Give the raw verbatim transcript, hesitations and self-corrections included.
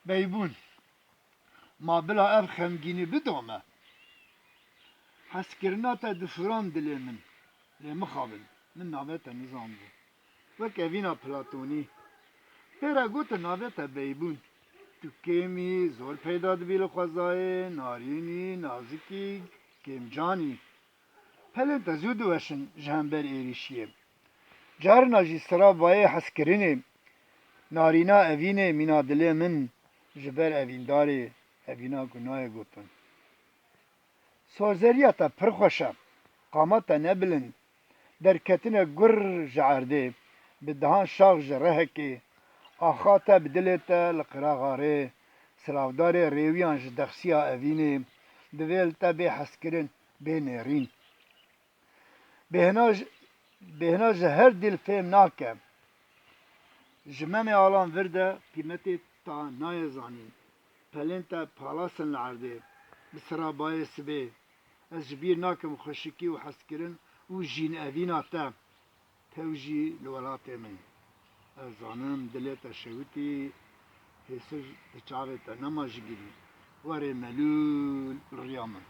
Beybûn, ma bila ev xemgînî bidome? Hezkirina te difûran dilê min. Lê mixabin, min navê te nizanibû. Wek evîna Platonî. Pê re gotin navê te Beybûn. Tu kêm î, zor peyda dibî li xwezayê, narîn î, nazik î, kêmcan î. Pelên te zû diweşin ji hember êrîşiyê. Carina jî sira bayê hezkirinê, narîna evînê mîna dilê min ji ber evîndarê, evîna ku nayê gotin. Sorzeriya te pir xweş e, qama te ne bilind. Derketine gur ji erdê, bi dehan şax ji rehekê, axa te bi dilê te li qiraxarê, silavdarê rêwiyan ji dexsiya evînê, divê li te bê hezkirin, bê nêrîn. Bêhna ji, bêhna ji her dil fêm nake. Ji Memê Alan vir de qîmetê ta nayê zanîn. Pelên te palas in li erdê. Bi sira bayê sibê. Ez ji bîr nakim xweşikî û hezkirin û jînevîna te. Tew jî li welatê min. Ez zanim dilê te şewitî, hêsir di çavê te nema jigirî. Werê melûl li riya min.